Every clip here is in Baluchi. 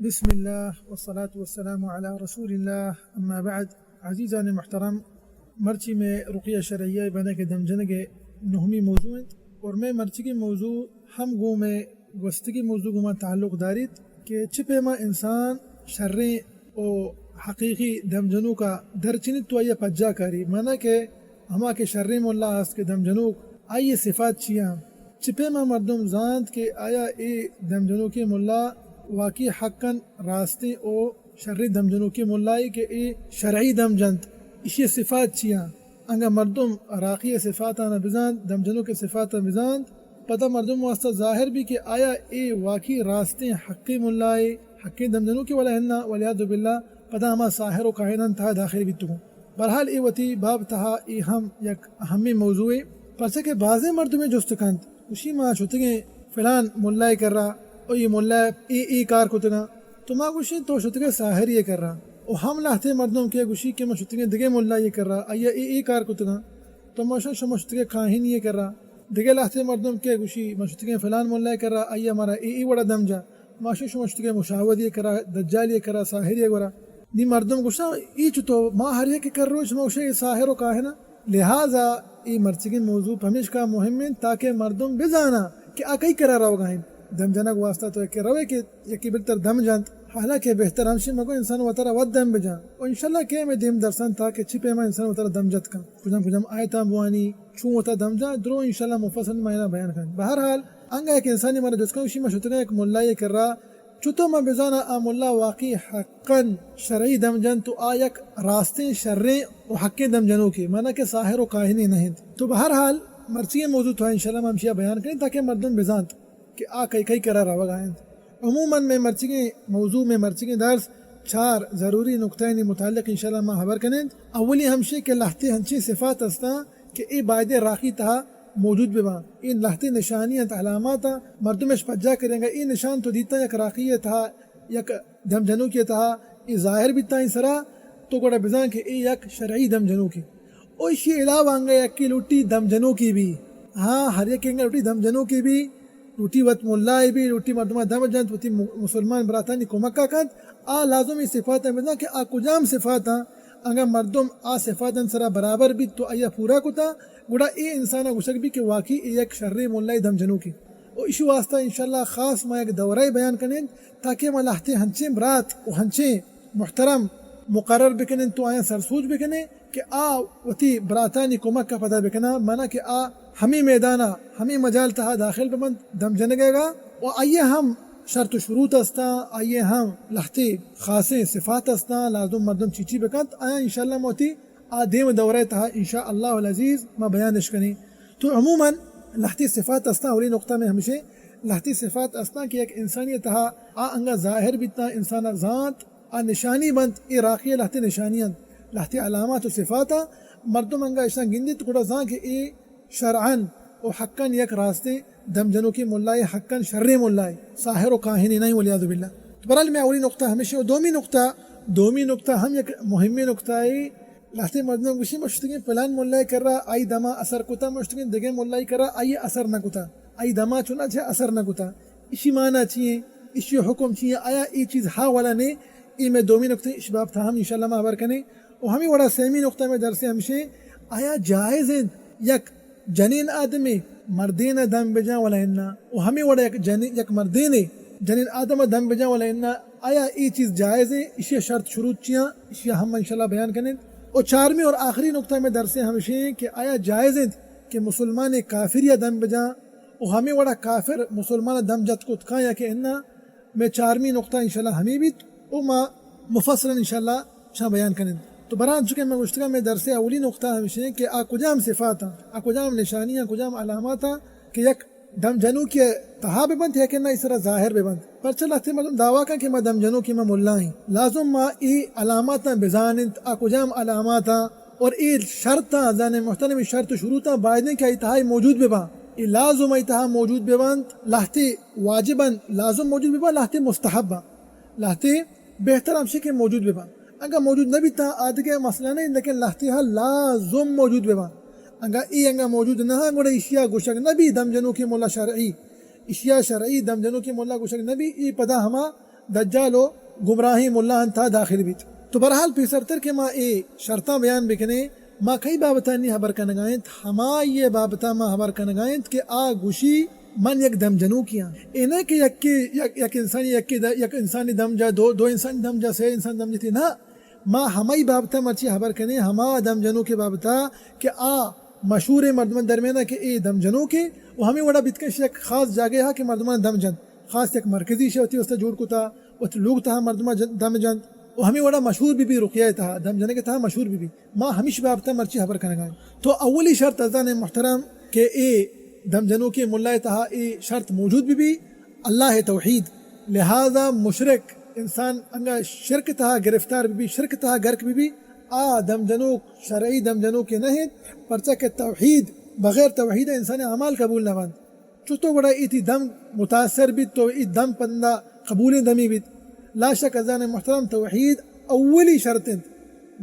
بسم اللہ والصلاة والسلام علی رسول اللہ، اما بعد۔ عزیزان محترم، مرچی میں رقیہ شرعیہ بنا کہ دم جنگ نہمی موضوع انت، اور میں مرچی کے موضوع ہم گوں میں گوستگی موضوع گوما تعلق داریت کہ چہ پیما انسان شریں و حقیقی دم جنوکا درچنیت تو آئی پجا کاری، مانا کہ ہما کہ شریں ملا است کہ دم جنوک، آئی صفات چیاں؟ چہ پیما مردم زانت کہ آیا اے دم جنوکیں ملا واقعی حقاً راستیں و شریں دم جنوکیں ملائے کہ اے شرعی دم جنت، اشی صفات چیاں؟ انگا مردم راقی صفاتانا بزانت، دم جنوک صفاتاں بزانت، پدا مردم واسطہ ظاہر بی کہ آیا اے واقعی راستیں حقیں ملائے، حقیں دم جنوکے ولا ہنا، والعیاذ باللہ پدا ہما ساحر و کاہنان تہا داخل بیتگوں۔ بہرحال اے وتی باب تہا اے ہم یک اہمیں موضوعے، پرچہ کہ بازیں مردمے جست کنت، گوشی ما شتگیں فلان ملائے کرا، او اے ملا اے اے کار کتگاں، تو ما گوشیں تو شتگے ساحری کرا۔ او ہم لہتے مردم کہ گوشی کہ ما شتگیں دگہ ملائے کرا، آیا اے اے کار کتگاں، تو ما شاں شما شتگے کاہنی کرا۔ دگہ لہتے مردم کہ گوشی ما شتگیں فلان ملائے کرا، آیا مارا اے اے وڑا دم جا۔ ما شو شما شتگے مشاودی کرا، دجالی کرا، ساحری گورا۔ نی مردم گوشاں، ای چو تو ما ہر یک کر روچ ما گوشے ساحر و کاہنا۔ لہذا ای مرچگی موضوع پمیشکا مہم انت تاکہ مردم بزانا کہ آ کئی کرا روگا انت۔ دم جنگ واسطہ تو یکی روے کہ یکی بلتر دم جنت۔ حالانکہ بہتر ہمشی مگو انسان وترا وت دم بجان۔ و انشاءاللہ کہ میں دیم درسان تاکہ چی پیما انسان وترا دم جت کن۔ کجام کجام آیتاں بوانی، چون وتا دم جا، درو انشاءاللہ مفصل ما اینا بیان کن۔ بہرحال، انگا یک انسانی مارا جست کن، گوشی ما شتگاں یک ملائے کرا، چطور ما بزانا آ ملا واقعی حقاً شرعی دم جنت و آ یک راستیں شریں و حقیں دم جنوکے، مانا کہ ساحر و کاہنے نہ انت۔ تو بہرحال، مرچی موضوع تو انشاءاللہ ما ہمشیا بیان کریں تاکہ مردم بزانت کہ آ کئی کئی کرا روگا انت۔ عموماً میں مرچگیں موضوع، میں مرچگیں درس چار ضروری نکتہ نی متعلق انشاءاللہ ما خبر کنیں۔ اولی ہمشی کہ لہتے ہنچیں صفات استاں کہ اے بایدیں راقی تہا موجود بباں۔ اے لہتے نشانی انت، علامات انت، مردم اش پجا کریں گا۔ اے نشان تو دیتا یک راقی تہا، یک دم جنوکی تہا اے ظاہر بیتا اے سرا، تو گڑا بزان کہ اے یک شرعی دم جنوکی۔ او اشی علاوہ انگا یکی لوٹی دم جنوکی بی۔ ہاں، ہر یک انگا لوٹی دم جنوکی بی، لوٹی وت ملائے بی، لوٹی مردماں دم جنت، وتی م-، مسلمان براتانی کمکا کنت۔ آ لازم اے صفاتاں بزان کہ آ کجام صفاتاں، انگا مردم آ صفاتاں سرا برابر بیت تو آیا پورا کتا، گڑا اے انسانا گوشگ بی کہ واقعی اے یک شریں ملائے دم جنوکی۔ و ایشی واسطہ انشاءاللہ خاص ما یک دورہ بیان کنیں تاکہ ما لہتے ہنچیں برات و ہنچیں محترم مقرر بکنیں تو آیاں سرسوج بکنیں کہ آ وتی براتانی کمک ء پدا بکناں، مانا کہ آ ہمے میدان ء ہمے مجال تہا داخل ببنت دم جنگ ء گا و آئی ء ہم شرط و شروط استاں، آئی ء ہم لہتے خاصیں صفات استاں، لازم مردم چی چی بکنت، آیاں انشاءاللہ ما وتی آ دیم دورہ تہا انشاءاللہ العزیز ما بیانش کنیں۔ تو عموماً لہتے صفات استاں، اولی نقطہ میں ہمشیں لہتے صفات استاں کہ یک انسانی تہا آ انگا ظاہر بیتاں، انسان ء زانت، آ نشانی بنت، اے راقی ء لہتے نشانی انت، لہتے علامات و صفات ء مردم انگا اشاں گندیت گڑا زان کہ اے شرعاً و حقاً یک راستیں دم جنوکیں ملائے، حقاً شریں ملائے، ساحر و کاہنے نہ انت، والعیاذ باللہ۔ تو بہرحال میں اولی نقطہ ہمیشہ و دومی نقطہ، دومی نقطہ ہم یک مہمیں نقطہ ہے۔ لہتے مردم گوشی ما شتگیں پلان ملائے کرا آئی دما اثر کتا، ما شتگیں دگہ ملائے کرا آئی اثر نہ کتا، آئی دما چنا چہ اثر نہ کتا۔ اشی معنی چی ہیں؟ اشی حکم چی ہیں؟ آیا ای چیز ہا ولا نے؟ ای میں دومی نقطہ اش باب تھا ہم انشاءاللہ ما خبر کنے۔ و ہمیں وڑا سیمی نقطہ میں درس ہمشے، آیا جائز ہیں یک جنین آدمے مردین دم بجان ولا انا؟ و ہمیں وڑا یک جنین، یک مردینے جنین آدم دم بجان ولا انا؟ آیا ای چیز جائز ہیں؟ اشی شرط شروط چیاں؟ اشی ہم انشاءاللہ بیان کنیں۔ و چارمی اور آخری نقطہ میں درس ہمشے کہ آیا جائز ہیں کہ مسلمان کافر یا دم بجان؟ و ہمیں وڑا کافر مسلمان دم جت کت کاں یا کہ انا؟ میں چارمی نقطہ انشاءاللہ ہمیں بیت و ما مفصلا انشاءاللہ شاں بیان کنیں۔ تو بران چکے میں گوشتگا میں درس اولی نقطہ ہمشے کہ آ کجام صفات ہیں، آ کجام نشانی ہیں، کجام علامات ہیں کہ یک دم جنوکی تہا ببنت یا کہ نہ اس طرح ظاہر ببنت۔ پرچہ لہتے مردم دعویٰ کن کہ ما دم جنوکی ما ملا ہیں۔ لازم ما ای علاماتاں بزاننت، آ کجام علاماتاں اور ای شرطاں، زان محترم، ای شرط و شروطاں بایدیں کہ ای تہا موجود بباں۔ ای لازم ای تہا موجود ببنت، لہتے واجباً لازم موجود بباں، لہتے مستحباں، لہتے بہتر ہمشی کہ موجود بباں۔ اگاں موجود نہ بیتاں، آدگہ مسئلہ نہیں، لیکن لہتے ہا لازم موجود بباں۔ اگاں ای انگا موجود نہ ہاں، گڑا ایشیا گوشگ نہ بی دم جنوکی ملا شرعی۔ ایشیا شرعی دم جنوکی ملا گوشگ نہ بی، ای پدا ہما دجال و گمراہیں ملاہانی تہا داخل بیت۔ تو بہرحال پیسرتر کہ ما اے شرطاں بیان بکنیں، ما کئی بابتا نی ہبر کنگا انت؟ ہمائی بابتا ما ہبر کنگا انت کہ آ گوشی من یک دم جنوکی آں۔ اے نہ کہ یکے، یک، یک انسانی، یکے د-، یک انسانی دم جا، دو، دو انسانی دم جا، سے انسانی دم جتی، نہ۔ ما ہمائی بابتا مرچی ہبر کنیں، ہما دم جنوکے بابتا کہ آ مشہوریں مردمان درمیانا کہ اے دم جنوکے و ہمے وڑا بیت کہ یک خاص جاگہے ہا کہ مردمان دم جنت، خاص یک مرکزی شے وتی واسطہ جوڑ کتا، وتی لوگ تہا مردمان جن-، دم جنت و ہمے وڑا مشہور بی بی رقیہ تہا، دم جنگ تہا مشہور بی بی۔ ما ہمیش بابتا مرچی ہبر کنگا انت۔ تو اولی شرط عزیزان محترم کہ اے دم جنوکیں ملائے تہا اے شرط موجود بی بی، اللہ توحید۔ لہذا مشرک انسان انگا شرک تہا گرفتار بی بی، شرک تہا غرق بی بی، آ دم جنوک شرعی دم جنوکے نہ انت، پرچا کہ توحید، بغیر توحید انسان اعمال قبول نہ بنت۔ چو تو گڑا اے تی دم متاثر بیت، تو اے دم پندا قبولیں دمی بیت۔ لا شک عزیزان محترم، توحید اولی شرط انت۔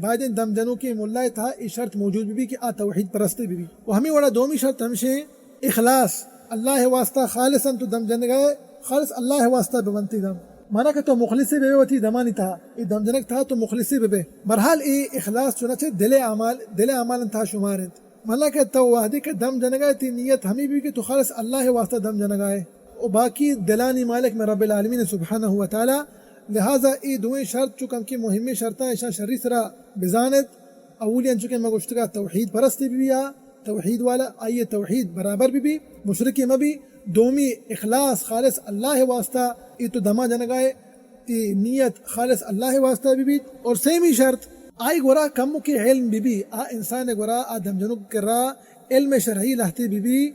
باید انت دم جنوکیں ملائے تہا اے شرط موجود بی بی کہ آ توحید پرستے بی بی۔ و ہمے وڑا دومی شرط ہمشیں اخلاص، اللہ واسطہ خالصاً تو دم جنگائے، خالص اللہ واسطہ ببنتی دم۔ مانا کہ تو مخلصے ببے وتی دمانی تہا، اے دم جنگ تہا تو مخلصے ببے۔ بہرحال اے اخلاص چنانچہ دل اعمال، دل اعمال تہا شمار انت۔ مطلب کہ تو وہدے کہ دم جنگا ئے، تئی نیت ہمے بی کہ تو خالص اللہ واسطہ دم جنگا ئے۔ و باقی دلانی مالک من رب العالمین سبحانہ و تعالی۔ لہذا اے دوئیں شرط چو کمکے مہمیں شرطاں، اشاں شری سرا بزانت۔ اولی انچو کہ ما گوشتگا توحید پرستی بی بی، آ توحید والا، آئی توحید برابر بی بی، مشرکے مہ بی۔ دومی اخلاص، خالص اللہ واسطہ اے تو دما جنگا ئے۔ تی نیت خالص اللہ واسطہ بہ بیت۔ اور سیمی شرط، آئی گورا کمکے علم بہ بی، آ انسان گورا، آ دم جنوک کرا علم شرعی لہتے بہ بی۔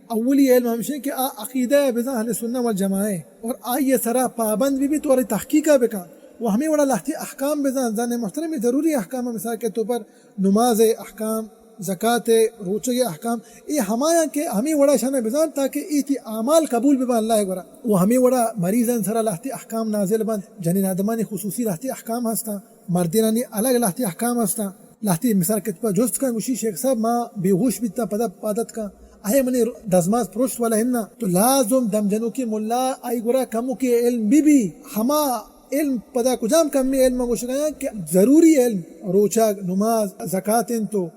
اولی علم ہمشیں کہ آ عقیدہ بزان اہل سنہ والجماعہ، اور آئی سرا پابند بہ بیت، اور تحقیق بکن۔ و ہمے وڑا لہتے احکام بزان، زن محترم، ضروری احکام، مثال کے طور پر نماز احکام، زکات، روچگ احکام، اے ہمایاں کہ ہمے وڑا اشانا بزانت تاکہ اے تی اعمال قبول ببان اللہ گورا۔ و ہمے وڑا مریضان سرا لہتے احکام نازل بنت، جنین آدمانی خصوصی لہتے احکام ہستاں، مردینانی الگ لہتے احکام ہستاں۔ لہتے مثال کہ تو جست کن گوشی شیخ صاحب ما بے ہوش بیتاں پدا پاد اتکاں، اے منی دزماز پروشت والا ہنا، تو لازم دم جنوکی ملا آئی گورا کموکے علم بی بی، ہما علم پدا کجام کمی علم گوشگایاں کہ ضروری علم، روچگ، نماز، زکات انت تو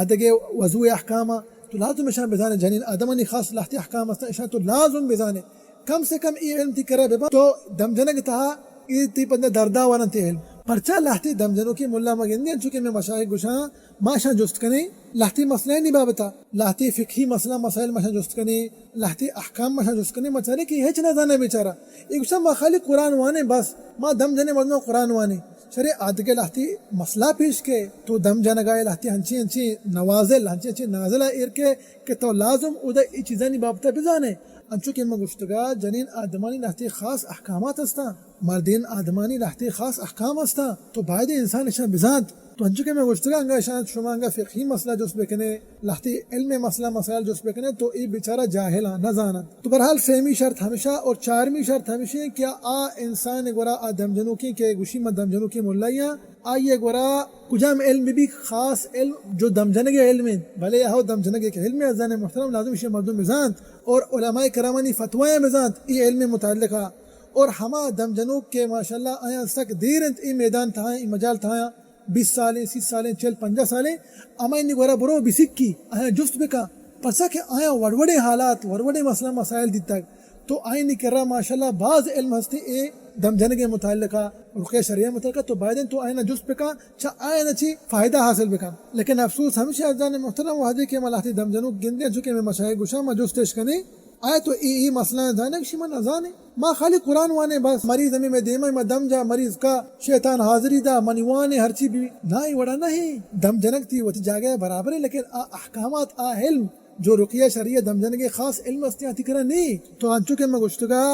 آدگہ وضو احکام، تو لازم اشان بزانے، جنین آدمانی خاص لہتے احکام ہستاں، اشان تو لازم بزانے۔ کم سے کم اے علم تی کرا ببا، تو دم جنگ تہا اے تی پندا دردا ورنت اے علم۔ پرچا لہتے دم جنوکی ملا ما گندیں، چونکہ میں مشایخ گوشاں، ما اشان جست کنیں، لہتے مسئلہ نی بابتا، لہتے فقہی مسئلہ مسائل ما اشان جست کنیں، لہتے احکام ما اشان جست کنیں، ما چاریں کہ ہچ نہ زانے بیچارہ۔ اے گوشاں ما خالی قرآن وانیں بس، ما دم جنیں مردم قرآن وانیں۔ شرے آدگہ لہتے مسئلہ پیش کے، تو دم جنگا ئے لہتے ہنچیں ہنچیں نوازل، ہنچیں ہنچیں نازل ایر کے کہ تو لازم اودا اے چیزانی بابتا بزانے۔ انچو کہ من گوشتگا جنین آدمانی لہتے خاص احکامات ہستاں، مردین آدمانی لہتے خاص احکام ہستاں، تو باید انسان اشان بزانت۔ تو انچو کہ من گوشتگا انگا اشان شما انگا فقہی مسئلہ جست بکنے، لہتے علم مسئلہ مسائل جست بکنے، تو اے بیچارہ جاہلاں، نہ زاننت۔ تو بہرحال سیمی شرط ہمشہ اور چارمی شرط ہمشیں کہ آ انسان گورا آ دم جنوکیں کہ گوشی من دم جنوکیں ملایاں، آئی گورا کجام علم بہ بی خاص علم جو دم جنگ علم انت، بلے ہو دم جنگ ایک علم ہے، عزیزان محترم لازم اشی مردم بزانت اور علماء کرامانی فتوایاں بزانت اے علم متعلقہ۔ اور ہما دم جنوک کہ ماشاءاللہ آیاں سک دیر انت اے میدان تہا، اے مجال تہا، بیست سالیں، سی سالیں، چل پنجاہ سالیں، ہمایانی گورا برو بسکی، آیاں جست بکا، پرچا کہ آیاں وڑ وڑیں حالات، وڑ وڑیں مسئلہ مسائل دیتگ، تو آیانی کرا ماشاءاللہ باز علم ہستی اے دم جنگ متعلقہ، رقیہ شرعیہ متعلقہ، تو باید انت تو آیانا جست بکا، چہ آیانا چی فائدہ حاصل بکن۔ لیکن افسوس ہمشی عزیزان محترم وہدے کہ ما لہتے دم جنوک گندیں، چونکہ میں مشایخ گوشاں، ما جستش کنیں، آیا تو اے، اے مسئلہ زانے؟ گوشی من نزانیں۔ ما خالی قرآن وانیں بس، مریض ہمیں میں دیما، ما دم جا، مریض کا، شیطان حاضری دا، منی وانیں ہرچی بی۔ نا، اے وڑا نہیں۔ دم جنگ تی وتی جاگہ برابر ہے، لیکن آ احکامات، آ علم جو رقیہ شرعیہ دم جنگ خاص علم ہستی آتی کرا نہیں۔ تو انچو کہ میں گوشتگا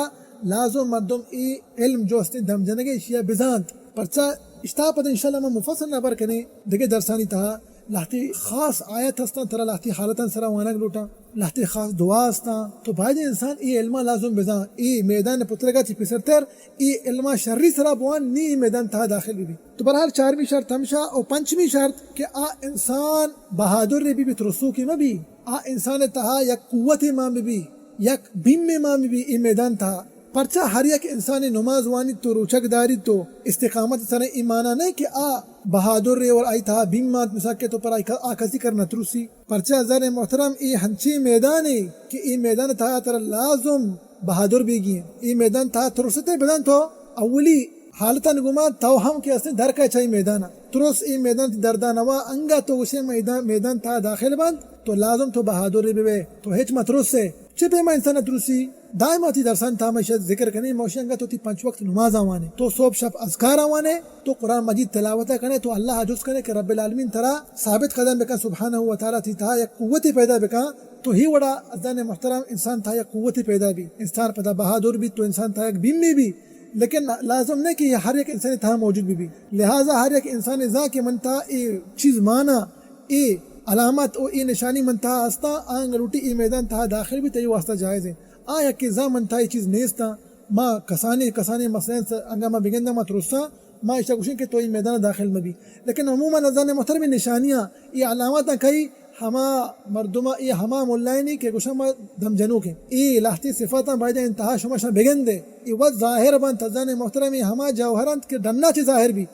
لازم مردم اے علم جو ہستی دم جنگ اشیا بزانت۔ پرچا اشتا پد انشاءاللہ ما مفصل نبر کنیں دگہ درسانی تہا۔ لہتے خاص آیت ہستاں، ترا لہتے حالتاں سرا وانگ لوٹاں، لہتے خاص دعا ہستاں۔ تو باید انسان اے علما لازم بزان، اے میدان پترگا چی پسرتر اے علما شری سرا بوان، نی اے میدان تہا داخل بی۔ تو بہرحال چارمی شرط ہمشا، او پنچمی شرط کہ آ انسان بہادر بی، بی ترسوکی مہ بی، آ انسان تہا یک قوت مان بی، یک بیم مان بی اے میدان تہا۔ پرچا ہر یک انسانے نماز وانیت و روچگ داریت و استقامت سر، اے مانا نہ کہ آ بہادر رے اور آئی تہا بیم مانت، مثال کہ تو پر آئی کا-، آ کسی کر نہ ترسی۔ پرچا عزیزان محترم، اے ہنچیں میدانے کہ اے میدان تہا ترا لازم بہادر بیگی ہیں۔ اے میدان تہا ترستے بدن تو اولی حالتاں گما تو ہم کہ ہستیں درکا چہ اے میدان۔ ترس اے میدان تی دردا نوا، انگا تو گوشے میدان، میدان تہا داخل بند تو لازم تو بہادر ببے، تو ہچ مترسے۔ چہ پیما انسان ترسی؟ دائما تی درسان تہا ما اشیا ذکر کنیں، ما اشیا انگا تو تی پنچ وقت نماز وانے، تو صبح شپ اذکار وانے، تو قرآن مجید تلاوت کنے، تو اللہ جست کنے کہ رب العالمین ترا ثابت قدم بکن، سبحانہ و تعالی تی تہا یک قوت پیدا بکن۔ تو ہی وڑا عزیزان محترم انسان تہا یک قوت پیدا بی، انسان پدا بہادر بی، تو انسان تہا یک بیمی بی، لیکن لازم نہ کہ یہ ہر یک انسان تہا موجود بی بی۔ لہذا ہر یک انسان زان کہ من تہا اے چیز مانا، اے علامت و اے نشانی من تہا ہستا، آنگ لوٹی اے میدان تہا داخل بی، تئی واسطہ جائز ہیں۔ آ یک کہ زان من تہا اے چیز نیستا، ما کسانے، کسانے مسئلہ انگا ما بگندہ ما ترساں، ما ایشا گوشیں کہ تو اے میدان داخل مبی۔ لیکن عموماً عزیزان محترم نشانیاں، اے علامتاں کئی ہما مردم، اے ہما ملائنی کہ گوشاں ما دم جنوک ہیں۔ اے لہتے صفاتاں باید انتہا شما شاں بگندے۔ اے وت ظاہر بنت عزیزان محترم، اے ہما جوہر انت کہ ڈنا چہ ظاہر بی۔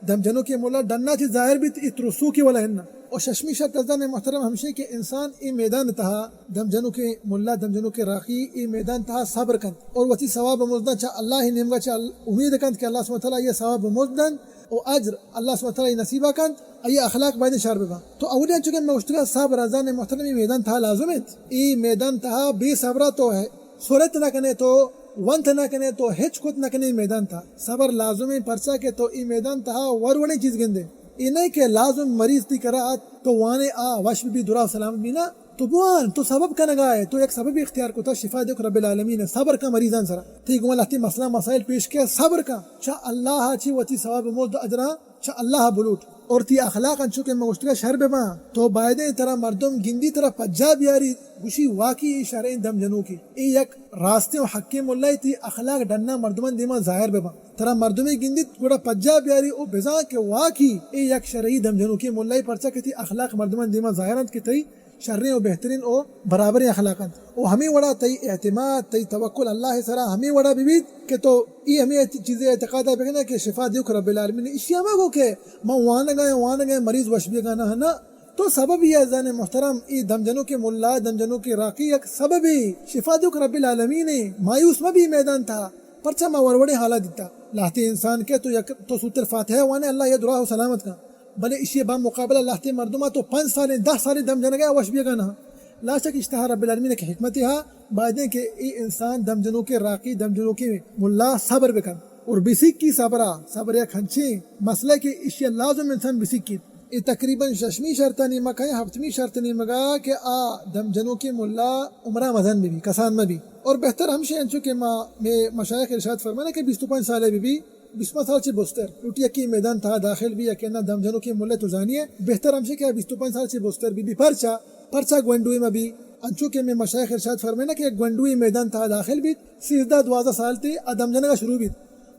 دم جنوکیں ملا ڈنا چہ ظاہر بیت، اے ترسوکے ولا ہن۔ اور ششمی شرط عزیزان محترم ہمشی کہ انسان اے میدان تہا دم جنوکیں ملا، دم جنوکیں راقی اے میدان تہا صبر کنت اور وتی ثواب مزداں چہ اللہ نیمگا چہ ال-، امید کنت کہ اللہ سبحانہ وتعالی یہ ثواب مزدن و اجر اللہ سبحانہ وتعالی نصیبہ کنت، آئی اخلاق باید شر ببا۔ تو اولی انچو کہ میں گوشتگا صبر عزیزان محترم اے میدان تہا لازم انت۔ اے میدان تہا بے صبرا تو ہے سرت نہ کنے، تو ونت نہ کنے، تو ہچ کت نہ کنے میدان تہا۔ صبر لازم ہے، پرچا کہ تو اے میدان تہا ور وڑیں چیز گندے۔ اے نہیں کہ لازم مریض تی کرا ات تو وانے آ وش بی درا سلام بی نا۔ تو بوان، تو سبب کنگا ہے، تو یک سبب اختیار کتا، شفا دیوک رب العالمین ہے، صبر کا مریضان سرا۔ تی گوما لہتی مسئلہ مسائل پیش کیا، صبر کا۔ چا اللہ چی وتی ثواب مزد اجرا چہ اللہ بلوٹ۔ اور تی اخلاق انچو کہ من گوشتگا شر بباں، تو بایدیں ترا مردم گندی ترا پجا بیاری، گوشی واقعی اے شریں دم جنوکی، اے یک راستیں و حقیں ملائے، تی اخلاق ڈنا مردمان دیما ظاہر بباں۔ ترا مردمے گندیت گڑا پجا بیاری او بزاں کہ واقعی اے یک شرعی دم جنوکی ملائے، پرچا کہ تی اخلاق مردمان دیما ظاہر انت کہ تئی شریں و بہترین و برابریں اخلاق انت۔ و ہمے وڑا تئی اعتماد، تئی توکل اللہ سرا ہمے وڑا ببیت کہ تو ای ہمے چیزے اعتقادا بکنے کہ شفا دیوک رب العالمین۔ اشیا مگو کہ من وانگا یا وانگا مریض وش بیگا نہ، نہ۔ تو سبب یہ عزیزان محترم، ای دم جنوکیں ملا، دم جنوکیں راقی یک سببے، شفا دیوک رب العالمین۔ مایوس مبی میدان تہا، پرچا ما وروڑیں حالا دیتا۔ لہتے انسان کہ تو یک، تو سورۃ الفاتحہ وانے، اللہ یہ دراہ و سلامت کن۔ بلے اشی با مقابلہ لہتے مردماں تو پنچ سالیں، دہ سالیں دم جنگا وش بیگا نہ۔ لا شک اشتہا رب العالمین کہ حکمتے ہا، بایدیں کہ ای انسان دم جنوکیں راقی، دم جنوکیں ملا صبر بکن۔ اور بسکی صبرا، صبر یک ہنچیں مسئلہ کہ اشی لازم انسان بسکی۔ ای تقریباً ششمی شرطانی مکہ، ہفتمی شرط نیمگا کہ آ دم جنوکیں ملا عمرہ مزن ببی، کسان مبی۔ اور بہتر ہمشی انچو کہ ما، مے مشایخ ارشاد فرمانا کہ بیست و پنچ سالے ببی، بیست و پنچ سال چہ بستر لوٹی یکی میدان تہا داخل بی، یکی نہ دم جنوکیں ملے تو زانی ہے، بہتر ہمشی کہ بیست و پنچ سال چہ بستر بی بی۔ پرچا؟ پرچا گونڈوی مبی؟ انچو کہ میں مشایخ ارشاد فرمائنا کہ یک گونڈوی میدان تہا داخل بیت، سیزدہ دوازدہ سال تی آ دم جنگا شروع بیت،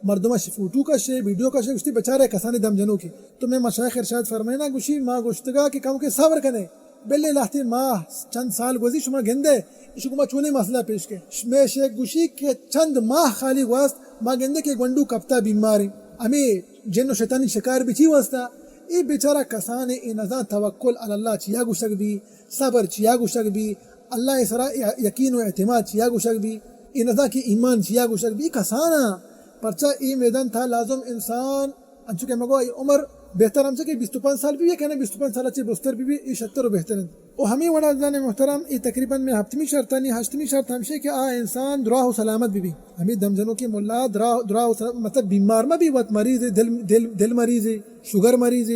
مردم اش فوٹو کشے، ویڈیو کشے، گوشتی بچارے کسانی دم جنوکی۔ تو میں مشایخ ارشاد فرمائنا گوشی ما گوشتگا کہ کم کے صبر کنے، بلے لہتے ماہ چند سال گوزی شما گندے، ایشی گوما چونیں مسئلہ پیش کے۔ مے شیخ گوشی کہ چند ماہ خالی گوست، ما گندے کہ گونڈو کپتا بیماریں۔ ہمیں جن و شیطانی شکار بچی واسطہ۔ اے بیچارہ کسانے، اے نزان توکل علی اللہ چیا گوشگ بی، صبر چیا گوشگ بی، اللہ سرا یقین و اعتماد چیا گوشگ بی، اے نزان کہ ایمان چیا گوشگ بی، کسانا۔ پرچا اے میدان تہا لازم انسان انچو کہ مگو آئی عمر بہتر ہمچہ کہ بیست و پنچ سال بی، یا کہنا بیست و پنچ سال چہ بستر بی، بی ای شتر و بہتر انت۔ و ہمیں وڑا عزیزان محترم، ای تقریباً میں ہفتمی شرطانی، ہشتمی شرط ہمشے کہ آ انسان دراہ و سلامت بی بی۔ ہمیں دم جنوکیں ملا دراہ، دراہ و سلامت، مطلب بیمار مہ بی، وت مریض، دل، دل، دل مریض، شوگر مریض،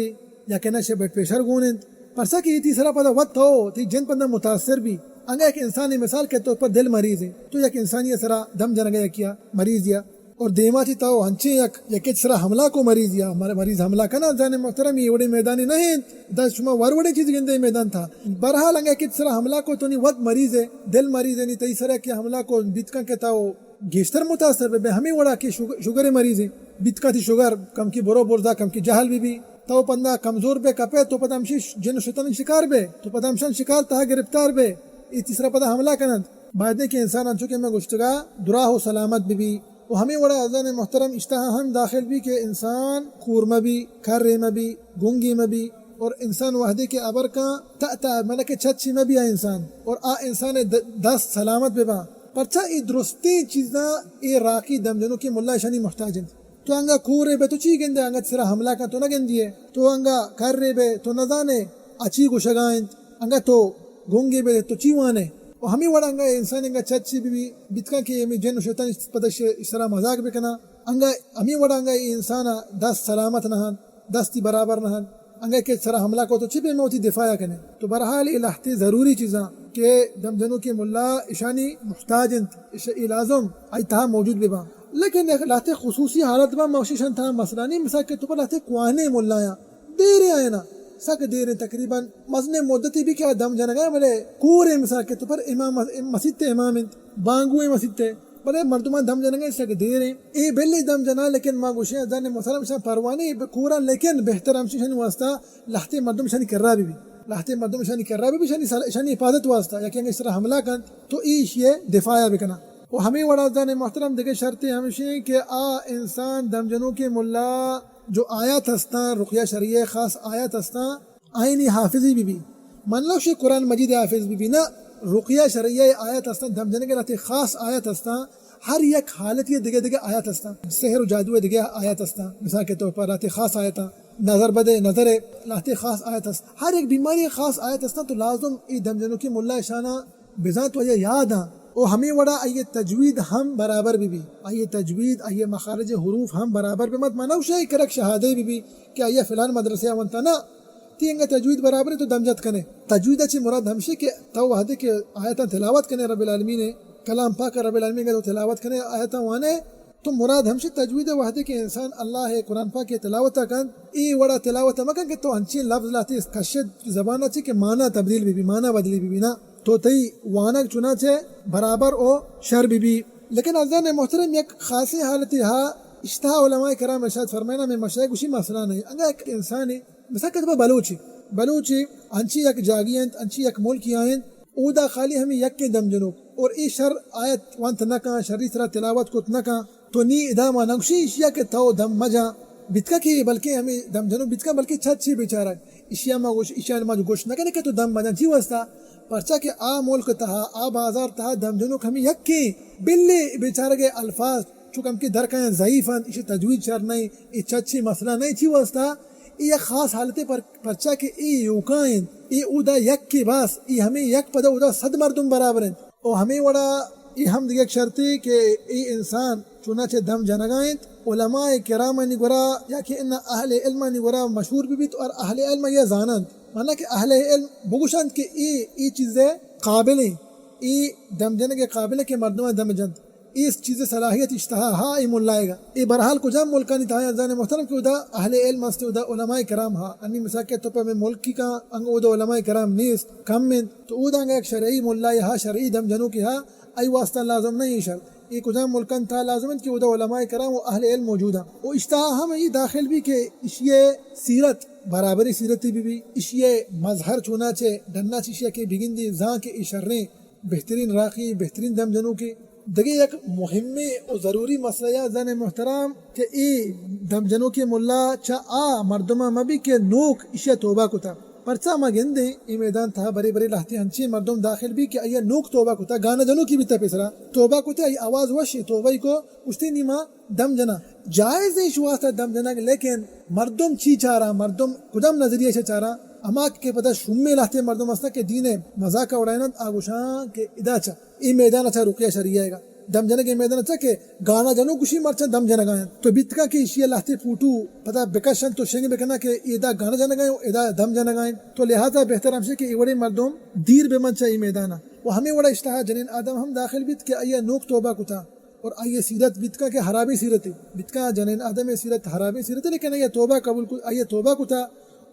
یا کہنا شے بلڈ پریشر گون انت۔ پرچا کہ ای تی سرا پدا وت تو، تی جند پدا متاثر بی۔ انگا یک انسانی مثال کہ تو پر دل مریض ہے، تو یک انسانی سرا دم جنگا یکیا مریض یا اور دیما چی تو ہنچیں یک، یکے چہ سرا حملہ کو مریض یا مر-، مریض حملہ کنا، عزیزان محترم، یہ وڑے میدانی نہ انت۔ دا شما ور وڑے چیز گندے میدان تہا۔ بہرحال انگا یکے چہ سرا حملہ کو تو نی وت مریض ہے، دل مریض ہے، نی تئی سرا کہ حملہ کو بیت کن کہ تو گیشتر متاثر بے، بے ہمیں وڑا کہ شوگ-، شوگر مریض ہے۔ بیت کن تی شوگر کم کی برو برزا کم کی جہل بی بی۔ تو پدا کمزور بے کپے، تو پدا ہمشی جن و شیطان شکار بے، تو پدا ہمشان شکار تہا گرفتار بے۔ ای تی سرا پدا حملہ کننت۔ باید نہ کہ انسان انچو کہ میں گشتگا دراہ و سلامت بہ بی۔ و ہمیں وڑا عزیزان محترم اشتہا ہم داخل بی کہ انسان کور مہ بی، کرے مہ بی، گنگے مہ بی، اور انسان وہدے کہ ابر کن تا تا مطلب کہ چچی مہ بیا انسان، اور آ انسان د-، دست سلامت بہ با۔ پرچا اے درستیں چیزاں اے راقی دم جنوکیں ملا اشانی محتاج انت۔ تو انگا کورے بے تو چی گندے؟ انگا سرا حملہ کن تو نہ گندیے۔ تو انگا کرے بے تو نہ زانے آ چی گوشگا انت۔ انگا تو گنگے بے تو چی وانے؟ و ہمیں وڑا انگا انسان انگا چچی بی بی، بیتکاں کہ ہمیں جن و شیطان پدا ش-، سرا مذاق بکنا۔ انگا ہمیں وڑا انگا اے انسان دست سلامت نہ انت، دستی برابر نہ انت۔ انگا کہ سرا حملہ کو تو چی پہ موتی دفاع کنے؟ تو بہرحال اے لہتے ضروری چیزاں کہ دم جنوکیں ملا اشانی محتاج انت، اش-، اے لازم آئی تہا موجود بباں۔ لیکن لہتے خصوصی حالت با موشی شان تہا مسئلہ نہیں، مثال کے طور پر لہتے کوانے ملایاں دیرے آئے نا، سک دیرے تقریباً مزنے مدتی بھی کہ دم جنگا ہے، بلے کورے مثال کے طور پر امام مس-، مسیت امام انت، بانگوے مسیت ہے، بلے مردمان دم جنگا سک دیرے۔ اے بلے دم جنا، لیکن ما گوشے زن مسلم شان پروانے کورا، لیکن بہتر ہمشی شانی واسطہ لہتے مردم شانی کرا بھی بھی۔ لہتے مردم شانی کرا بھی بھی شانی سر-، شانی حفاظت واسطہ، یا کہ انگا اس طرح حملہ کنت، تو ایشی دفاع بکنا۔ و ہمیں وڑا زن محترم دیگه شرط ہمشی کہ آ انسان دم جنوکیں ملا جو آیات ہستاں، رقیہ شرعیہ خاص آیات ہستاں، آئینی حافظی بی بی۔ من لوشی قرآن مجید حافظ بی بی، نہ، رقیہ شرعیہ آیات ہستاں، دم جنگ لہتے خاص آیات ہستاں، ہر یک حالتی دگہ دگہ آیات ہستاں، سحر و جادو دگہ آیات ہستاں، مثال کے طور پر لہتے خاص آیات، نظر بدے، نظر لہتے خاص آیات ہست، ہر یک بیماری خاص آیات ہستاں، تو لازم اے دم جنوکیں ملا اشانا بزاں تو آئی یاد آں۔ او ہمیں وڑا آئی تجوید ہم برابر بی بی، آئی تجوید، آئی مخارج حروف ہم برابر بی۔ مت منو شے کرک شہادے بی بی کہ آئی فلان مدرسے آ ونتا نہ، تی انگا تجوید برابر ہے تو دم جت کنے۔ تجوید چی مراد ہمشی کہ تو وہدے کہ آیتاں تلاوت کنے رب العالمین کلام پاک رب العالمین تو تلاوت کنے آیتاں وانے، تو مراد ہمشی تجوید وہدے کہ انسان اللہ قرآن پاک تلاوت کنت، اے وڑا تلاوت مکن کہ تو انچیں لفظ لہتے کشت زبان چی کہ معنی تبدیل بی بی، معنی بدلی بی بی نہ۔ تو تئی وانگ چنانچہ برابر و شر بی بی۔ لیکن عزیزان محترم یک خاصیں حالتے ہا اشتہا علماء کرام ارشاد فرمائنا میں مشاہد گوشی مسئلہ نہیں۔ انگا یک انسانی مثال کے طور پر بلوچی، بلوچی انچی یک جاگی انت، انچی یک ملکی آئینت، اودا خالی ہمیں یک دم جنوک اور اے شر آیت وانت نہ کن، شری سرا تلاوت کت نہ کن، تو نی ادا ما نگوشی اشیا کہ تو دم مجا، بتکا کہ بلکہ ہمیں دم جنوک بتکا بلکہ چچے بیچارگ۔ اشیا ما گوش، اشیا ما گوش نہ کنے کہ تو دم مجا چی واسطہ؟ پرچا کہ آ ملک تہا، آ بازار تہا دم جنوک ہمیں یکیں، بلے بیچارگ الفاظ چونکہ ہمکہ درکایاں ضعیف انت، ایشی تجوید شر نہ انت، اے چچے مسئلہ نہ انت، چی واسطہ؟ اے یک خاص حالتے پر، پرچا کہ اے یوکا انت، اے اودا یکے باس، اے ہمیں یک پدا اودا صد مردم برابر انت۔ او ہمیں وڑا اے ہم دگہ یک شرطے کہ اے انسان چوناچہ دم جنگا انت، علماء کرامانی گورا یا کہ انا اہل علمانی گورا مشہور بہ بیت اور اہل علم یا زاننت، مانا کہ اہل علم بگوشنت کہ اے، اے چیزے قابل انت، اے دم جنگ قابل انت کہ مردم دم جنت۔ اے چیز صلاحیت اشتہا ہا اے ملائے گا۔ اے بہرحال کجام ملکانی تہا عزیزان محترم کہ اودا اہل علم است، اودا علماء کرام ہا۔ انی مثال کے تو پہ میں ملکی کا انگ اودا علماء کرام نیست، کم انت، تو اودا انگا یک شرعی ملائے ہا، شرعی دم جنوکے ہا، ای واسطہ لازم نہیں شر۔ اے کجام ملکان تہا لازم انت کہ اودا علماء کرام و اہل علم موجود ہا۔ و اشتہا ہم ای داخل بی کہ اشی سیرت برابری سیرتی بی بی، اشی مظہر چوناچہ ڈنا چہ اشیا کہ بگندی زان کہ ای شریں بہترین راقی، بہترین دم جنوکے۔ دگہ یک مہمیں و ضروری مسئلہ یا زن محترم کہ اے دم جنوکے ملا چہ آ مردماں مہ بی کہ نوک اشیا توبہ کتا۔ پرچا ما گندیں اے میدان تہا برے برے لہتے انچیں مردم داخل بی کہ آیا نوک توبہ کتا، گانا جنوکی بیتا پیسرا توبہ کتا، آئی آواز وش توبہ کو اشتے نیما دم جنا۔ جائز انت شوہازا دم جنگ، لیکن مردم چی چاراں؟ مردم کدام نظریہ چہ چاراں؟ ہما کہ پدا شومیں لہتے مردم ہستاں کہ دین مذاق اڑائیننت، آ گوشاں کہ ادا چہ اے میدان چہ رقیہ شرعیہ گا دم جنگ، اے میدان چہ کہ گانا جنوک گوشی مرچاں دم جنگا انت۔ تو بیتکا کہ ایشی لہتے فوٹو پدا بکشنت تو شنگ بکناں کہ ادا گانا جنگا انت، ادا دم جنگا انت۔ تو لہذا بہتر ہمشی کہ اے وڑیں مردم دیر بہ من چہ اے میدانا۔ و ہمیں وڑا اشتہا جنین آدم ہم داخل بیت کہ آیا نوک توبہ کتا۔ اور آئی سیرت بیتکا کہ حرابیں سیرتے، بیتکا جنین آدم سیرت حرابیں سیرتے، لیکن آئی توبہ قبول کو، آئی توبہ کتا۔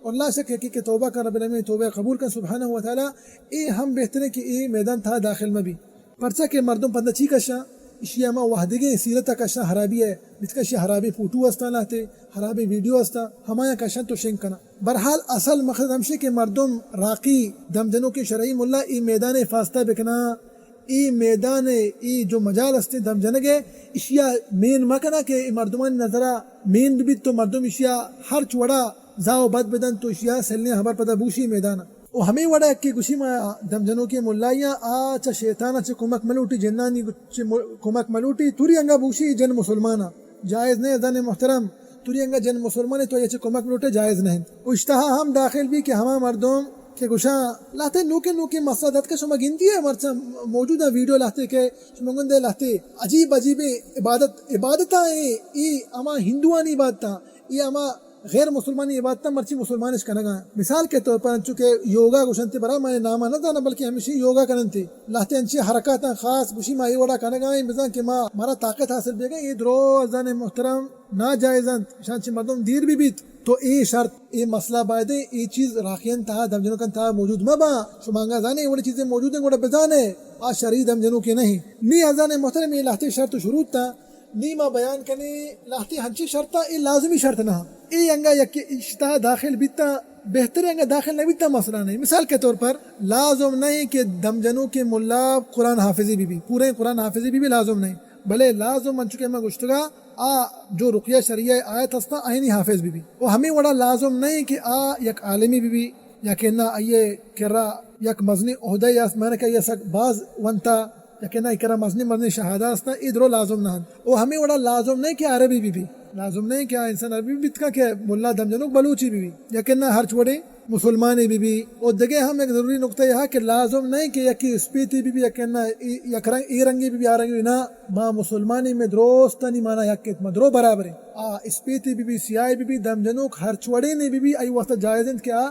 اور لا شک ہے کہ، کہ توبہ کا رب العالمین توبہ قبول کن سبحانہ و تعالی۔ اے ہم بہتریں کہ اے میدان تہا داخل مہ بی۔ پرچا کہ مردم پدا چی کشاں؟ اشی ہما وہدگیں سیرت کشاں حرابی ہے، بیتکا اشی حرابیں فوٹو ہستاں لہتے، حرابیں ویڈیو ہستاں، ہمایاں کشاں تو شنگ کناں۔ بہرحال اصل مقصد ہمشی کہ مردم راقی دم جنوکیں شرعی ملا اے میدان حفاظتہ بکناں۔ اے میدان ء اے جو مجال استیں دم جنگ ء، اشیا مین مکناں کہ اے مردمانی نظر ء مین بہ بیت تو مردم اشیا ہرچ وڑا زاہ و بد بدنت تو اشیا سلیں ہبر پدا بوشی میدان ء۔ و ہمے وڑا کہ گوشی ما دم جنوکیں ملایاں آ چہ شیطان ء چہ کمک ملوٹی، جنانی چہ م-، کمک ملوٹی، توری انگا بوشی جن مسلمان ء جائز نہ، زن محترم، توری انگا جن مسلمان تو یہ چہ کمک لوٹے جائز نہ انت۔ و اشتہا ہم داخل بی کہ ہما مردم کہ گوشاں لہتے نوکیں نوکیں مسئلہ دات کہ شما گندی ہے مرچاں موجود ہیں ویڈیو لہتے کہ شما گندے لہتے عجیب عجیب عبادت، عبادتاں اے، اے ہما ہندوانی عبادتاں، اے ہما غیر مسلمانی عبادتاں مرچی مسلمانش کنگا ہیں۔ مثال کے طور پر انچو کہ یوگا گوشنتے برا میں نام نہ زانا بلکہ ہمیشی یوگا کننتے۔ لہتے انچیں حرکاتاں خاص گوشی ما اے وڑا کنگا ایں بزاں کہ ما، مارا طاقت حاصل بیگا، اے درو زن محترم ناجائز انت، اشاں چہ مردم دیر بہ بیت۔ تو اے شرط، اے مسئلہ بایدیں اے چیز راکیان تہا، دم جنوکان تہا موجود مہ باں۔ شما انگا زانے اے وڑیں چیزیں موجود ہیں گڑا بزانے آ شرعی دم جنوکے نہیں۔ نی ازان محترم اے لہتے شرط و شروط تا نی ما بیان کنیں، لہتے ہنچیں شرطاں اے لازمی شرط نہ۔ اے انگا یک اشتہا داخل بیتا بہتر انگا داخل نہ بیتا مسئلہ نہیں۔ مثال کے طور پر لازم نہیں کہ دم جنوکیں ملا قرآن حافظی بہ بی، پورے قرآن حافظی بہ بی لازم نہیں۔ بلے لازم انچو کہ ما گوشتگا آ جو رقیہ شرعیہ آیت ہستا آئینی حافظ بہ بی۔ و ہمیں وڑا لازم نہیں کہ آ یک عالمی بہ بی یا کہ نہ آئیے کرا یک مزنی عہدہ یا است، معنی کہ آئیے سک باز ونتا یا کہ نہ کرا مزنی مزنی شہادہ ہستا، اے درو لازم نہ انت۔ و ہمیں وڑا لازم نہیں کہ عربی بہ بی، لازم نہیں کہ آ انسان عربی بیت کن کہ ملا دم جنوک بلوچی بہ بی یا کہ نہ ہرچ وڑیں مسلمانے بہ بی۔ و دگہ ہم یک ضروری نقطہ یہ کہ لازم نہیں کہ یکی اسپیتی بہ بی، یکی نہ ای-، یک رنگ، اے رنگی بہ بی، آ رنگی بہ بی۔ نہ، ما مسلمانی میں درستانی مانا یک ات، ما درو برابر ہیں۔ آ اسپیتی بہ بی، سیاہی بہ بی، دم جنوک ہر چوڑے نے بہ بی، آئی واسطہ جائز انت کہ آ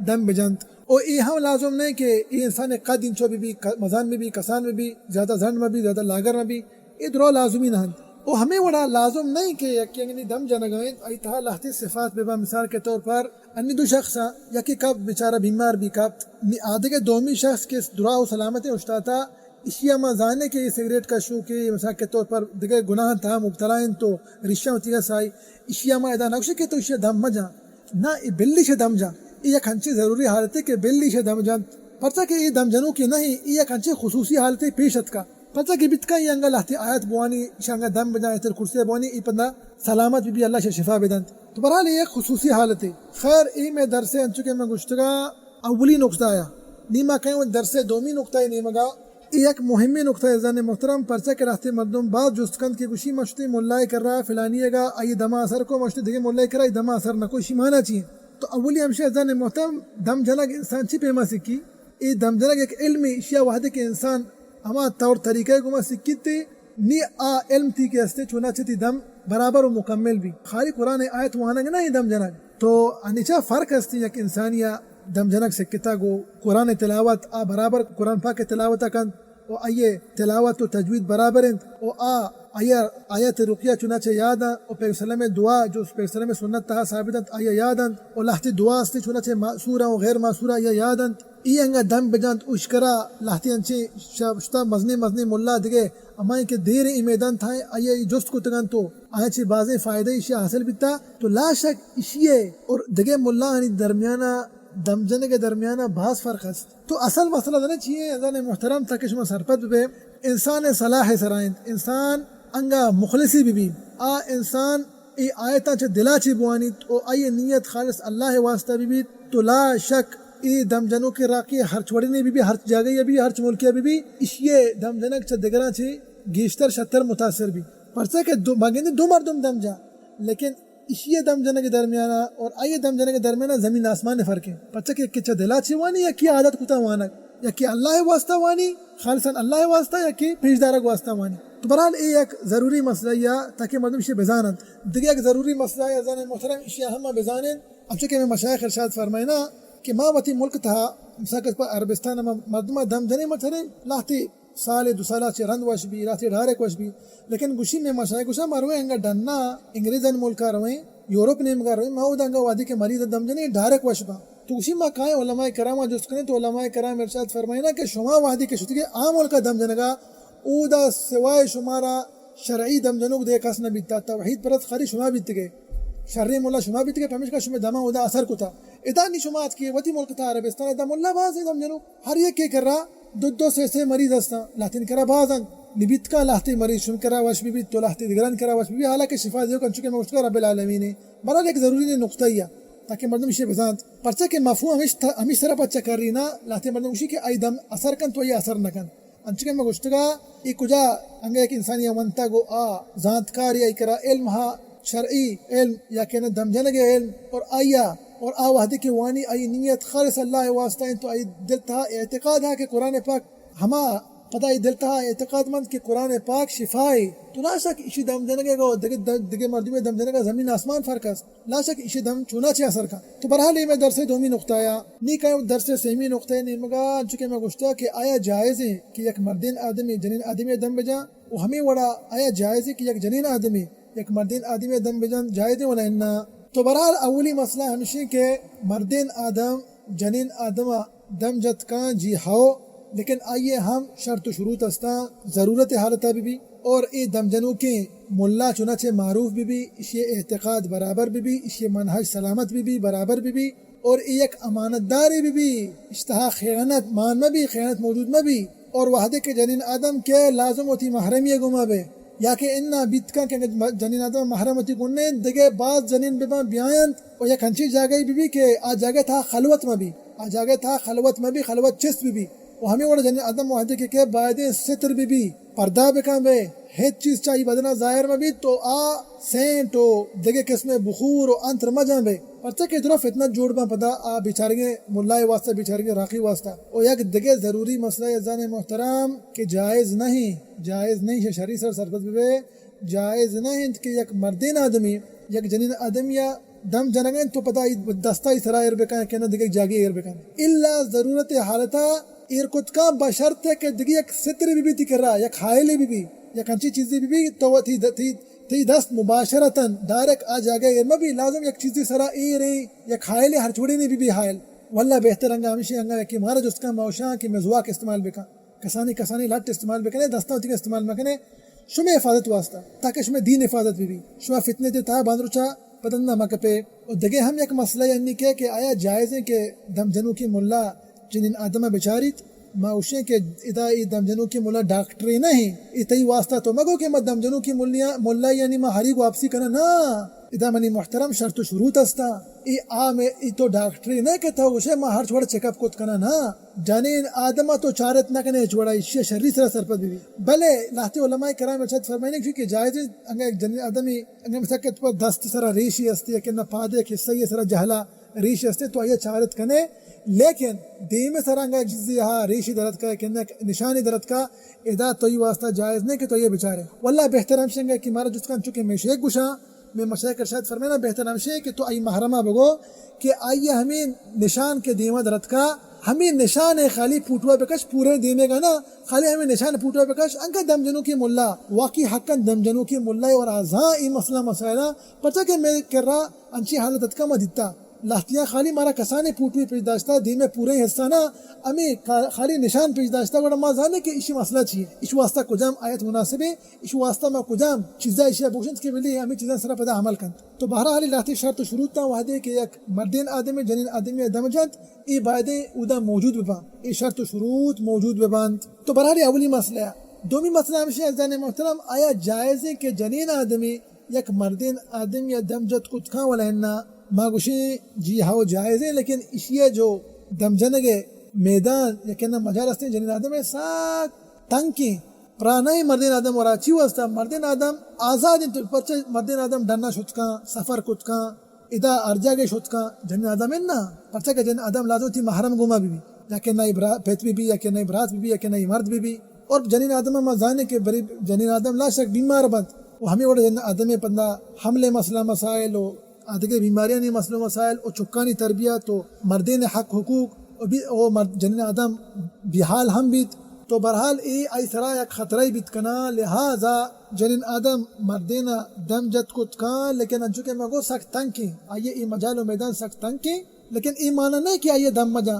دم بجنت۔ و اے ہم لازم نہیں کہ اے انسان قد انچو بہ بی، ک-، مزان بہ بی، کسان بہ بی، زیادہ زنڈ مہ بی، زیادہ لاگر مہ بی۔ اے درو لازمی نہ انت۔ و ہمیں وڑا لازم نہیں کہ یکے انگنی دم جنگا انت، آئی تہا لہتے صفات بہ با۔ مثال کے طور پر انی دو شخص ہیں، یکی کپت بیچارہ بیمار بی کپت، نی آدگہ دومی شخص کہ درا و سلامت اوشتاتا، اشیا ما زانے کہ یہ سگریٹ کشو کہ مثال کے طور پر دگہ گناہ تہا مبتلا انت تو ریشہ وتی گسائی، اشیا ما ادا نگوشے کہ تو اشیا دم مجا۔ نہ، اے بلی شہ دم جاں۔ اے یک انچیں ضروری حالتے کہ بلی شہ دم جنت۔ پرچا کہ اے دم جنوکے نہ ایں، اے یک انچیں خصوصی حالتے پیش اتکا۔ پرچا کہ بیتکا اے انگا لہتے آیت بوانی، شہ انگا دم بجاں، آیت الکرسی بوانی، اے پدا سلامت بہ بی، اللہ شہ شفا بدنت۔ تو بہرحال اے یک خصوصی حالتے۔ خیر، اے میں درسے انچو کہ میں گشتگا اولی نقطہ آیا۔ نی ما کہیں درسے دومی نقطہ نیمگا۔ اے یک مہمیں نقطہ عزیزان محترم، پرچا کہ لہتے مردم باز جست کنت کہ گوشی ما شتیں ملائے کرا فلانی گا آئی دما اثر کو، ما شتیں دگہ ملائے کرا آئی دما اثر نہ کو، اشی مانا چی انت؟ تو اولی ہمشہ عزیزان محترم، دم جنگ انسان چی پیما سکی؟ اے دم جنگ یک علمی، اشیا وہدے کہ انسان ہما طور طریقہ گما سکیتے، نی آ علم تی کہ استے چوناچہ تی دم برابر و مکمل بی۔ خالی قرآن آیت وانگ نہ ایں دم جنگ۔ تو انچا فرق استی یک انسانیا دم جنگ سکتا گو قرآن تلاوت آ برابر قرآن پاک تلاوت کنت و آئیے تلاوت و تجوید برابر انت و آ آیا آیت رقیہ چنانچہ یاد انت و پیغمبر صلی اللہ علیہ وسلم دعا جو پیغمبر صلی اللہ علیہ وسلم سنت تہا ثابت انت آیا یاد انت و لہتے دعا استی چنانچہ مأثور و غیر مأثور آیا یاد انت۔ ای انگا دم بجنت اشکرا لہتے انچیں شبشتہ مزنیں مزنیں ملا دگہ ہمائیں کہ دیر ای میدان تھائیں آیا ای جست کتگنت و آیا چہ بازیں فائدہ ایشی حاصل بیتا۔ تو لا شک ایشی ء اور دگہ ملاانی درمیانا دم جنگ ء درمیانا باز فرق است۔ تو اصل مسئلہ زانے چی ہے؟ عزیزان محترم، تاکہ شما سرپد ببے، انسان صلاح سرا انت، انسان انگا مخلصی ببی، آ انسان اے آیتاں چہ دلا چہ بوانیت و آئی نیت خالص اللہ واسطہ ببیت، تو لا شک اے دم جنوکے راکے ہرچ وڑینے ببی، ہرچ جاگہی ببی، ہرچ ملکے ببی، اشی دم جنگ چہ دگراں چہ گیشتر شتر متاثر بی۔ پرچہ کہ دو، ما گندیں دو مردم دم جا، لیکن ایشی ء دم جنگ ء درمیان ء اور آئی ء دم جنگ ء درمیان ء زمین آسمان ء فرق انت۔ پرچا کہ یکے چہ دل ء چہ وانی، یکے عادت کتا وانگ، یکے اللہ ء واسطہ وانی، خالصاً اللہ ء واسطہ، یکے پیش دارگ واسطہ وانی۔ تو بہرحال اے یک ضروری مسئلہ یا تاکہ مردم ایشی ء بزان انت۔ دگہ یک ضروری مسئلہ یا عزیزان محترم ایشی ء ہم ما بزان انت۔ انچو کہ ہمیں مشائخ ارشاد فرمائنا کہ ما وتی ملک تہا مثال کے طور پر عربستان ء ما مردم ء دم جنے ما چرے لہتے سالے دو سالا چہ رند وش بی، راتے ڈائریکٹ وش بی۔ لیکن گوشی میں مشائے گوشا ما رویں انگا ڈنا انگریزان ملکا رویں، یورپ نیمگا رویں، ما اودا انگا وادی کے مریض دم جنے ڈائریکٹ وش با۔ تو گوشی ما کائیں علماء کراما جست کریں تو علماء کرام ارشاد فرمائنا کہ شما وادی کے شتگے آ ملکا دم جنگا اودا سوائے شمارا شرعی دم جنوک دے کس نہ بیتا، توحید پرست خالی شما بیتگے، شرعی ملا شما بیتگے، پمیشکا شما دما اودا اثر کتا۔ ادا نی شما اتکے وتی ملک تا عربستان، ادا ملا باز دم جنوک ہر یک کے کرا دو دو سے سے مریض ہستاں، لہتین کرا باز انت، نبیتکا لہتے مریض شن کرا وش ببیت، تو لہتے دگران کرا وش ببیت، حالانکہ شفا دیوک انچو کہ میں گوشتگا رب العالمین ہے۔ برحال ایک ضروری نقطہ ہی ہے، تاکہ مردم اشی بزانت۔ پرچہ کہ مفہوم ہمیش تھا، ہمیش سرا پچا کری نا، لہتے مردم گوشی کہ آئی دم اثر کن تو آئی اثر نہ کن۔ انچکہ میں گوشتگا، ای کجا انگا یک انسانی ونتگ و آ زانتکاری آئی کرا علم ہا، شرعی علم یا کہ نہ دم جنگ علم، اور آیا، اور آ وحدے کہ وانی آئی نیت خالص اللہ واسطہ انت، تو آئی دل تہا اعتقاد ہا کہ قرآن پاک ہما، پدا آئی دل تہا اعتقاد مند کہ قرآن پاک شفائے، تو لا شک اشی دم جنگ گو دگہ، دگہ مردمے دم جنگ زمین آسمان فرق است۔ لا شک ایشی دم چوناچہ اثر کن۔ تو برحال اے مئے درس دومی نقطہ یا۔ نی کائیں درس سیمی نقطہ نیمگا، انچو کہ میں گوشتا کہ آیا جائز ہے کہ یک مردین آدمی جنین آدمی دم بجا، و ہمیں وڑا آیا جائز ہے کہ یک جنین آدمی یک مردین آدمی دم بجن، جائز ہے ولا انا؟ تو برحال اولی مسئلہ ہمشی کہ مردین آدم جنین آدم دم جت کن، جی ہو، لیکن آئیے ہم شرط و شروط استاں، ضرورت حالتا بی بی، اور اے دم جنوکیں ملا چنانچہ معروف بی بی، اشی اعتقاد برابر بی بی، اشی منہج سلامت بی بی، برابر بی بی، اور اے یک امانت دارے بی بی، اشتہا خیانت مان مہ بی، خیانت موجود مہ بی، اور وحدے کہ جنین آدم کہ لازم وتی محرمی گما بے، یا کہ انا بیت کن کہ جنین آدم محرم وتی گنے دگہ باز جنین ببان بیاینت، و یک انچیں جاگہے بہ بی کہ آ جاگہ تہا خلوت مہ بی، آ جاگہ تہا خلوت مہ بی، خلوت چست بہ بی۔ و ہمے وڑ جنین آدم وہدے کہ، کہ بایدیں ستر بہ بی، پردہ بکن بے، ہچ چیز چہ آئی بدنا ظاہر مہ بیت، تو آ سینٹ و دگہ قسم بخور و عطر مہ جن بے، پرچا کہ درو فتنہ جوڑ باں پدا آ بیچارگیں ملائے واسطہ، بیچارگیں راقی واسطہ۔ و یک دگہ ضروری مسئلہ عزیزان محترم کہ جائز نہیں، جائز نہیں، شہ شری سر سرپد بہ بے، جائز نہ انت کہ یک مردین آدمی یک جنین آدمی ء دم جنگ انت تو پدا آئی دستا آئی سرا ایر بکن کہ نہ دگہ جاگے ایر بکن۔ الا ضرورت حالتا ایر کت کن، بشرط کہ دگہ یک سترے بہ بی تئی کرا، یک حائلے بہ بی، یک انچیں چیزے بہ بی تو تئی د-، تئی، تئی دست مباشرتاً ڈائریکٹ آ جاگہ ایر مہ بی، لازم یک چیزے سرا ایر ایں، یک حائلے ہر چوڑینے بہ بی حائل۔ واللہ بہتر انگا ہمیشی انگا کہ مارا جست کن ما وشاں کہ مزواک استعمال بکن۔ کسانی کسانی لٹ استعمال بکنے، دستاں وتی استعمال مکنے، شمے حفاظت واسطہ، تاکہ شمے دین حفاظت بہ بی، شما فتنے تے تہا باندروچا پدندا مکپے۔ و دگہ ہم یک مسئلہ یعنی کہ، کہ آیا جائز ہیں کہ دم جنوکی ملا جنین آدم بچاریت؟ ما اوشیں کہ ادا ای دم جنوکی ملا ڈاکٹرے نہ ہیں، ای تئی واسطہ تو مگو کہ ما دم جنوکی ملیا-، ملا یعنی ما ہریگ واپسی کنا، نا، ادا منی محترم شرط و شروط استا۔ ای آ میں ای تو ڈاکٹرے نہ کہ تو گوشے ما ہر وڑ چیک اپ کت کنا، نا۔ جنین آدم ء تو چارت نہ کنے ہچ وڑا، ایشی ء شری سرا سرپد بہ بی۔ بلے لہتے علماء کرام ارشاد فرمائنے کہ جائز انت، انگا یک جنین آدمی انگا مثال کہ تو دست سرا ریشی ہستی یا کہ نہ پادے یک حصہ سرا جہلا ریش ہستی تو آئی چارت کنے، لیکن دیم سرا انگا چیزی ہا ریشی درت کا کہ نہ نشانی درت کا، ادا تو ای واسطہ جائز نہیں کہ تو یہ بچارے۔ واللہ بہتر ہمشی انگا کہ مارا جست کن چونکہ میں شیخ گوشاں، میں مشائخ ارشاد فرمائنا بہتر ہمشی کہ تو ای محرمہ بگو کہ آئی ہمیں نشان کے دیما درت کا، ہمیں نشان ہے خالی پوٹوا بکش، پورے دینے گا نا، خالی ہمیں نشان پوٹوا بکش، انکا دم جنوکی ملا، واقعی حقاً دم جنوکی ملا اور آزاں ای مسئلہ مسائلہ، پرچا کہ میں کرا انچی حالت اتکا ما دیتا۔ لہتیاں خالی مارا کسانیں پوٹوے پیش داشتا، دیمے پوریں حصہ نا، ہمیں کا-، خالی نشان پیش داشتا، گڑا ما زانے کہ اشی مسئلہ چی ہے، اش واسطہ کجام آیت مناسب ہے، اش واسطہ ما کجام چیزا اشیا بگوشنت کہ بلی ہمیں چیزاں سرا پدا عمل کنت۔ تو بہرحال لہتے شرط و شروط تاں وہدے کہ یک مردین آدمی جنین آدمی دم جنت، ای بایدیں اودا موجود ببان، ای شرط و شروط موجود ببانت۔ تو بہرحال اولی مسئلہ ہے۔ دومی مسئلہ ہمشی عزیزان محترم، آیا جائز ہے کہ جنین آدمی یک مردین آدمی ء دم جت کت کن ولا انا؟ ما گوشیں جی ہاو جائز ہیں، لیکن اشی ء جو دم جنگ ء میدان یا کہ نہ مجال ہستیں جنین آدم ء سک تنکیں پرانہ مردین آدم ورا چی واسطہ؟ مردین آدم آزاد انت، پرچہ مردین آدم ڈنا شت کن، سفر کت کن، ادا ہر جاگہ شت کن، جنین آدم انا، پرچہ کہ جنین آدم لازم تئی محرم گوما بی بی، یا کہ نہ برا-، پت بی بی، یا کہ نہ برات بی بی، یا کہ نہ مرد بی بی۔ اور جنین آدم ما زانیں کہ بری جنین آدم لا شک بیمار بنت، و ہمیں وڑ جنین آدم پندا حملے مسئلہ مسائل و آدگہ بیماریانی مسئلہ مسائل و چکانی تربیت و مردین حق حقوق و بی-، و مرد-، جنین آدم بیحال ہم بیت، تو بہرحال اے آئی سرا یک خطرہ بیت کنا، لہذا جنین آدم مردین دم جت کت کن، لیکن انچو کہ ما گو سک تنکیں، آئی اے مجال و میدان سک تنکیں، لیکن اے معنی نہ کہ آئی دم مجا،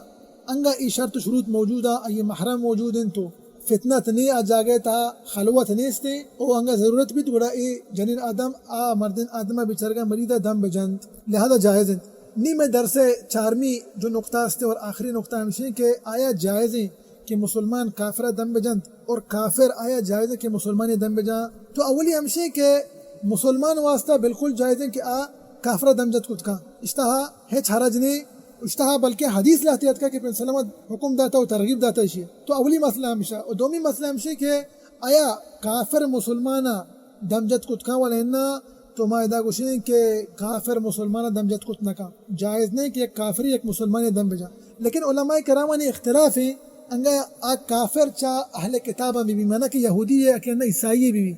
انگا اے شرط و شروط موجود آ، آئی محرم موجود انت و فتنت نے آ جاگہ تا، خلوت نیستیں، او انگا ضرورت بیت گڑا اے جنین آدم آ مردین آدم بیچارگا مریدا دم بجنت، لہذا جائز انت۔ نی میں درس چارمی جو نقطہ است اور آخری نقطہ ہمشیں کہ آیا جائز ہیں کہ مسلمان کافر ءَ دم بجنت اور کافر آیا جائز ہے کہ مسلمان ءَ دم بجاں؟ تو اولی ہمشے کہ مسلمان واسطہ بالکل جائز ہے کہ آ کافر ءَ دم جت کت کاں۔ اشتہا ہچ حرج نہیں، اشتہا بلکہ حدیث لہتے اتکا کہ پن سلام حکم داتا و ترغیب داتا اشی۔ تو اولی مسئلہ ہمشہ۔ اور دومی مسئلہ ہمشے کہ آیا کافر مسلمان ءَ دم جت کت کاں ولا انا؟ تو ما ادا گوشیں کہ کافر مسلمان ءَ دم جت کت نہ کاں۔ جائز نہیں کہ یک کافری یک مسلمان ءَ دم بجاں۔ لیکن علماء کرامانی اختلاف ہیں، انگا آ کافر چا اہل کتاب بی بی، معنی کہ یہودی ہے کہ نہ عیسائی بی بی،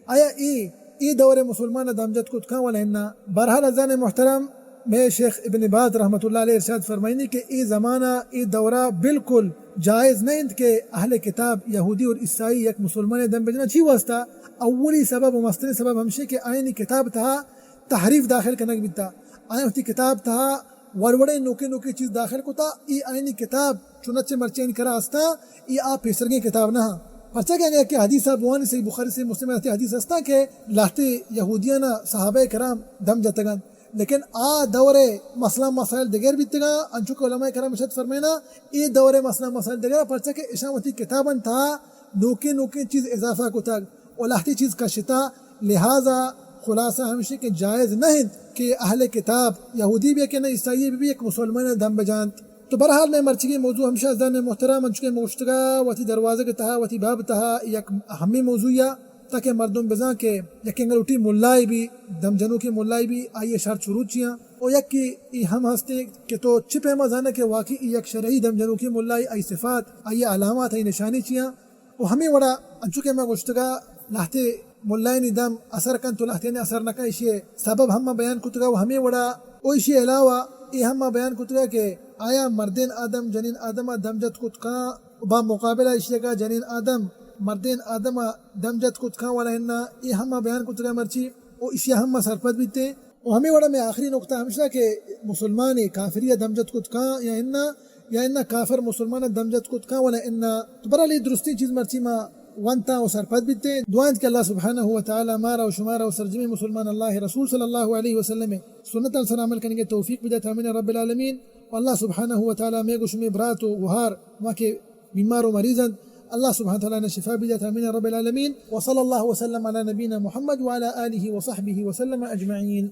آیا اے، اے دور مسلمان ءَ دم جت کت کاں ولا انا؟ بہرحال عزیزان محترم، میں شیخ ابن باز رحمۃ اللہ علیہ ارشاد فرمائنی کہ اے زمانہ، اے دورہ بالکل جائز نہ انت کہ اہل کتاب یہودی اور عیسائی یک مسلمان ءَ دم بجنا۔ چی واسطہ؟ اولی سبب و مستریں سبب ہمشے کہ آئینی کتاب تہا تحریف داخل کنگ بیتا۔ آئین وتی کتاب تہا وڑ وڑیں نوکیں نوکیں چیز داخل کتا۔ ای آئینی کتاب چنچے مرچی آئینی کرا ہستا، ای آ پیسرگیں کتاب نہ۔ پرچا کہ اگر کہ حدیث بوانی، صحیح بخاری، صحیح مسلم ءِ حدیث ہستا کہ لہتے یہودیانا صحابہ کرام دم جتگان۔ لیکن آ دور مسئلہ مسائل دگر بیتگا، انچو کہ علماء کرام ارشاد فرمائنا، اے دور مسئلہ مسائل دگر، پرچا کہ اشاں وتی کتاباں تہا نوکیں نوکیں چیز اضافہ کتگ و لہتے چیز کشتا۔ لہذا خلاصہ ہمشی کہ جائز نہ انت کہ اہل کتاب یہودی بی کہ نہ عیسائی بی، بی یک مسلمان دم بجانت۔ تو بہرحال میں مرچگی موضوع ہمشہ عزیزان محترم، انچو کہ گوشتگا وتی دروازگ تہا، وتی باب تہا یک اہمی موضوع یا تاکہ مردم بزاں کہ یک انگلوٹی ملائے بی، دم جنوکیں ملائے بی، آئی شرط شروط چیاں۔ و یکی ای ہم ہستے کہ تو چی پیما زانے کہ واقعی ای یک شرعی دم جنوکیں ملائے، آئی صفات، آئی علامات، آئی نشانی چیاں۔ و ہمیں وڑا انچو کہ ما گوشتگا لہتے ملائنی دم اثر کنت و لہتینی اثر نکا، ایشی سبب ہم ما بیان کتگا و ہمیں وڑا و ایشی علاوہ ای ہم ما بیان کتگا کہ آیا مردین آدم، جنین آدم دم جت کت کاں، با مقابلہ ایشی کا جنین آدم مردین آدم دم جت کت کاں ولا انا، ای ہم ما بیان کتگا مرچی و ایشی ہم ما سرپد بیتے۔ و ہمیں وڑا میں آخری نقطہ ہمشہ کہ مسلمان کافری دم جت کت کاں یا انا، یا انا کافر مسلمان دم جت کت کاں ولا انا۔ تو برحال ای درستیں چیز مرچی ما وانتا و سرپد بیتے۔ دعا انت کہ اللہ سبحانہ و تعالی مارا و شمارا و سرجمیں مسلمان اللہ رسول صلی اللہ علیہ وسلم سنت سر عمل کنگے توفیق بدات، آمین رب العالمین۔ و اللہ سبحانہ و تعالی میں گو شمے برات و گوہار ما کہ بیمار و مریض انت، اللہ سبحانہ و تعالی نے شفا بدات، آمین رب العالمین۔ وصلی اللہ وسلم علی نبینا محمد وعلی آلہ وصحبہ وسلم اجمعین۔